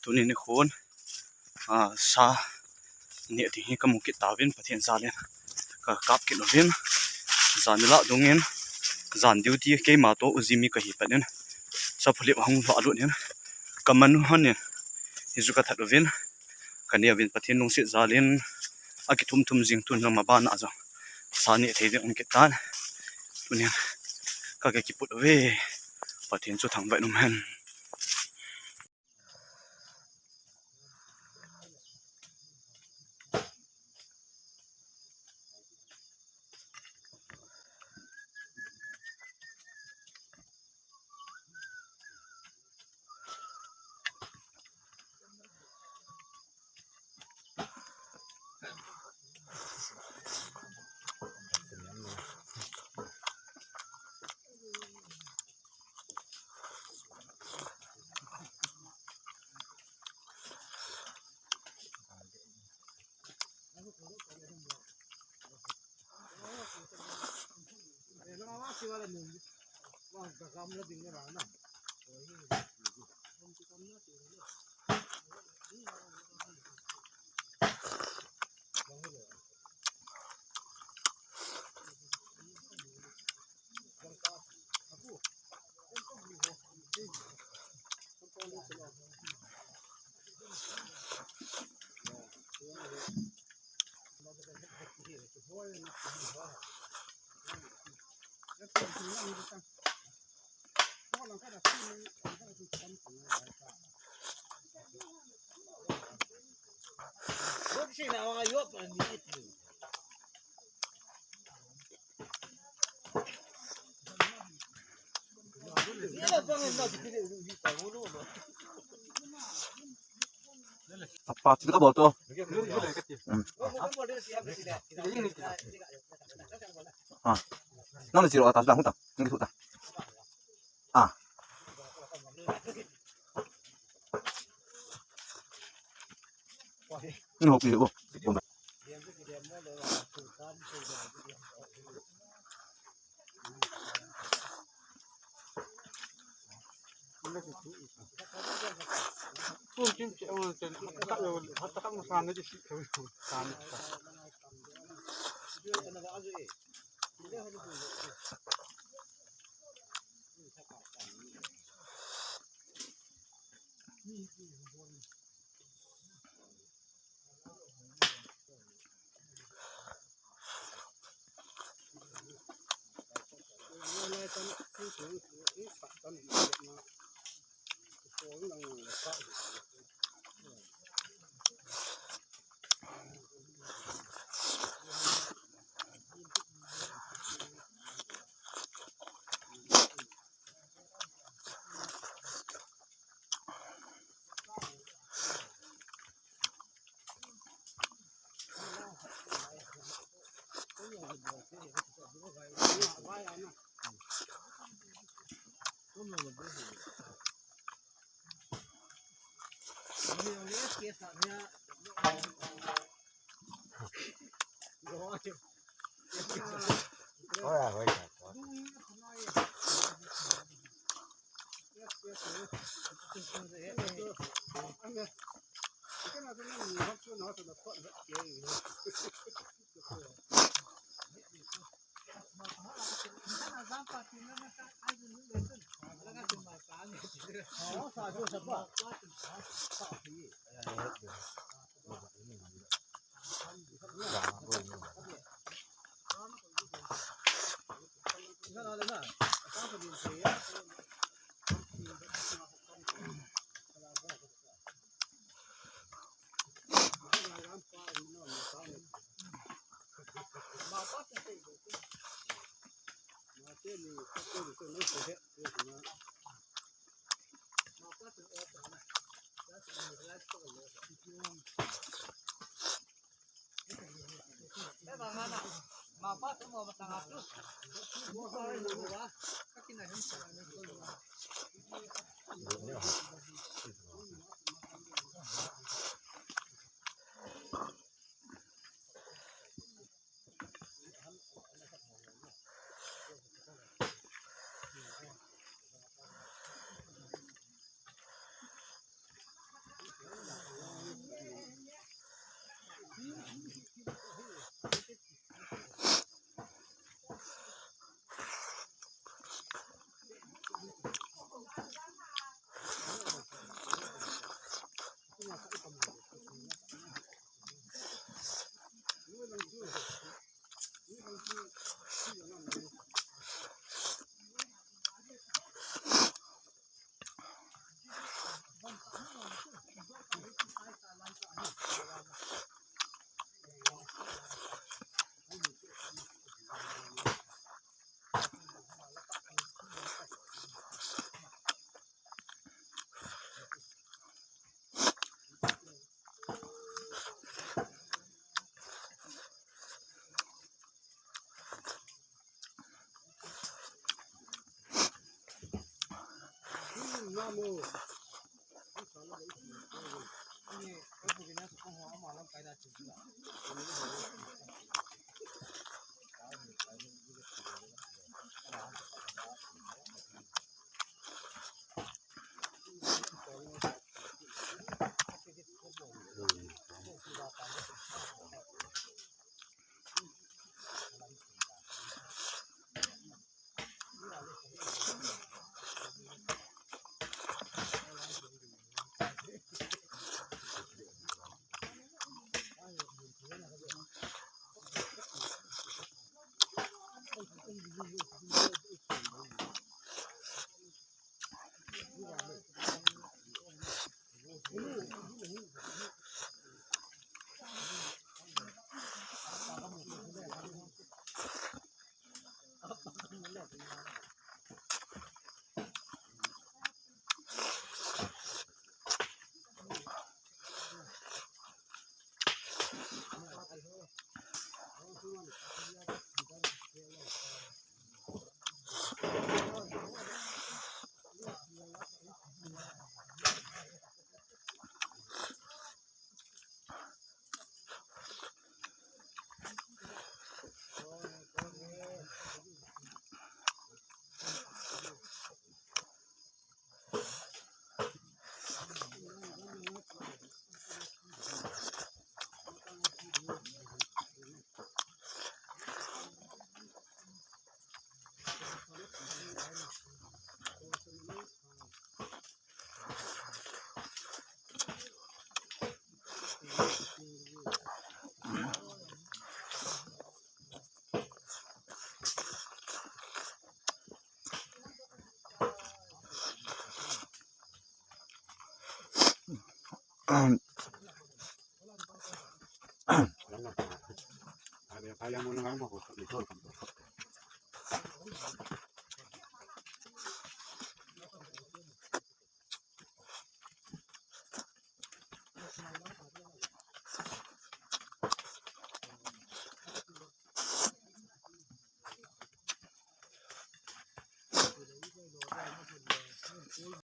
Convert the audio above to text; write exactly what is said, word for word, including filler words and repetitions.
Tuni nikhon, ah, sa neh ding hi kamu kit tauvin, Pathen jalin kakap kit uvin. Jan lah dungin, jan duty keima toh U Jimmy kahi phat in, sa phalip ahung vah lut in, kaman u hon in, hichu kathat uvin, kaneh uvin, Pathen lungset jalin, akithum thum jing tun jong maban a jong sa neh thei ding um kit tan. Tunin, ka, kakiput uve. Pathen chu thangvah in um hen. Apa, sini ka bol to. Hmm. Ah. Nang ni siro atas dah, huta. Nang kita. Ah. Ni hopi, oh.